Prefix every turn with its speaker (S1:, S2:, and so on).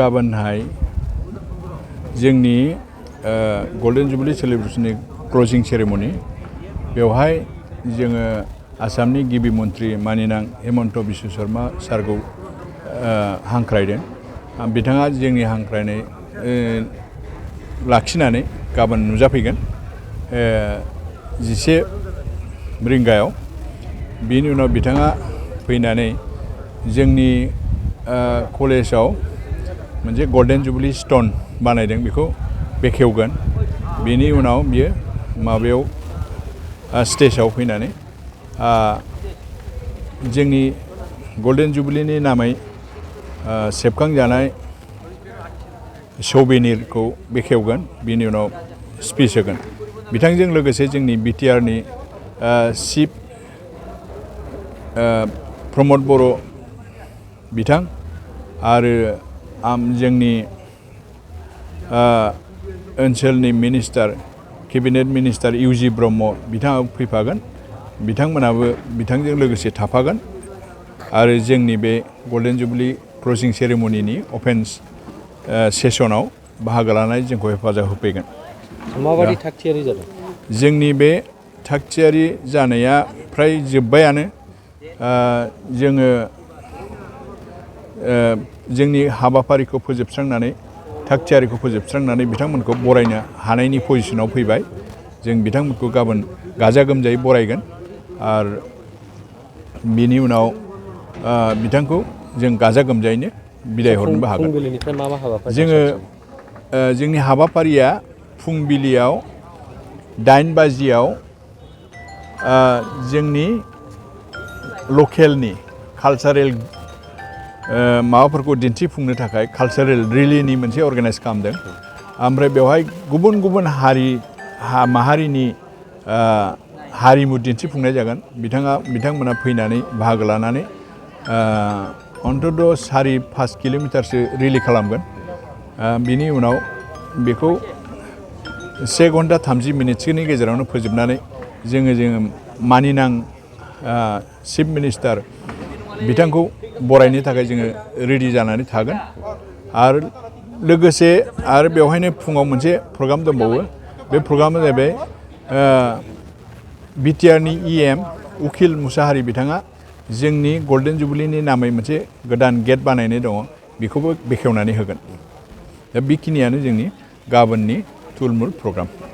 S1: गाबोनहाय जोंनि golden jubilee सेलिब्रेशननि क्लोजिं ceremony बेवहाय जोङो आसामनि गिबि मन्त्रि मानिनां हेमन्त बिश्व शर्मा सारखौ हांख्रायदों। बिथाङा जोंनि हांख्रायनाय लाखिनानै गाबोन नुजाफैगोन 11 रिंगायाव। बेनि उनाव बिथाङा फैनानै जोंनि कलेजाव मोनसे गल्डेन जुबली स्टोन बानायदों बेखौ बेखेवगोन। बेनि उनाव बियो माबायाव स्टेजाव फैनानै जोंनि गल्डेन जुबलीनि नामै सेबखांजानाय सौवेनिरखौ बेखेवगोन। बेनि उनाव स्पीच होगोन। बिथांजों लोगोसे जोंनि बिटिआरनि चिफ प्रमद बर' बिथां आरो जोंनि ओनसोलनि मिनिस्टार केबिनेट मिनिस्टार इउजि ब्रह्म बिथाङाबो फैफागोन। बिथांमोनाबो बिथांजों लोगोसे थाफागोन आरो जोंनि बे गल्डेन जुबली क्लोजिं सेरेमनीनि अपेन सेसनाव बाहागो लानानै जोंखौ हेफाजाब होफैगोन।
S2: माबायदि थागथियारि जादों?
S1: जोंनि बे थागथियारि जानाया फ्राय जोब्बायानो। जोङो जोंनि हाबाफारिखौ फोजोबस्रांनानै थागथियारिखौ फोजोबस्रांनानै बिथांमोनखौ बरायनो हानायनि पजिशनाव फैबाय। जों बिथांमोनखौ गाबोन गाजा गोमजायै बरायगोन आरो बिनि उनाव बिथांखौ जों गाजा गोमजायैनो बिदाय हरनोबो हागोन।
S2: फुंबिलिनिफ्राय मा हाबाफारि?
S1: जोंनि हाबाफारिया फुंबिलियाव 8 बाजियाव जोंनि लकेलनि कालचारेल माबाफोरखौ दिन्थिफुंनो थाखाय कालचारेल रिलिनि मोनसे अर्गानाइज खालामदों। ओमफ्राय बेवहाय गुबुन गुबुन माहारिनि हारिमु दिन्थिफुंनाय जागोन। बिथांमोना फैनानै बाहागो लानानै अन्तत 4-5 किल'मिटारसो रिलि खालामगोन। बिनि उनाव बेखौ 1 घन्टा 30 मिनिटसोनि गेजेरावनो फोजोबनानै जोङो मानिनां चिफ मिनिस्टार बिथांखौ बरायनो थाखाय जोङो रेडि जानानै थागोन। आरो लोगोसे आरो बेवहायनो फुङाव मोनसे प्रग्राम दंबावो। बे प्रग्रामा जाहैबाय बिटिआरनि EM उखिल मुसाहारि बिथाङा जोंनि गल्डेन जुबलीनि नामै मोनसे गोदान गेट बानायनाय दङ बेखौबो बेखेवनानै होगोन। दा बेखिनियानो जोंनि गाबोननि थुलमुल प्रग्राम।